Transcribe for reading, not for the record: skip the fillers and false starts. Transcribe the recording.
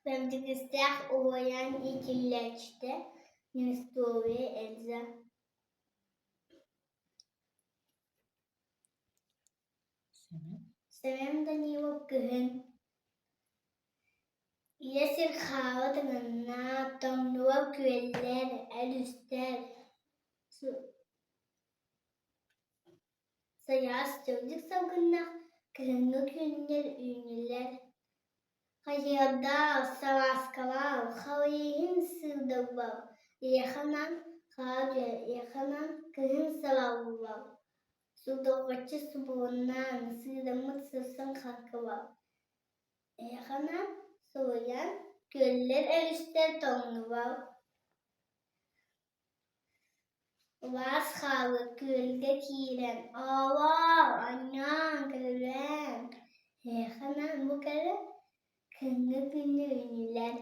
Бэрдьигэстээх уһуйаан иитиллээччитэ Нестория Эльза Сэмэн Данилов кыһын Ийэ сир хаала таҥынна, тоҥнуо күөллэр, өрүстэр Сайаас сырдык салгыннаах кыһыҥҥы күннэр үүннүлэр Хайыһардаах, салааскалаах, халыйыһын сыырдаллар, эйиэхэ анаан хаар түһэр, эйиэхэ анаан кыһын салаллар Судургуччу субуоннаан, сыыдаммыт сырсан хаҥкылар, эйиэхэ анаан суруйан, күөллэр өрүстэр тоҥнулар Убаас хаалык күөлгэ киирэн, оолоор, оонньоон, көрүлээн, эйиэхэ анаан бу кэрэ кыһыҥҥы күннэр үүннүлэр.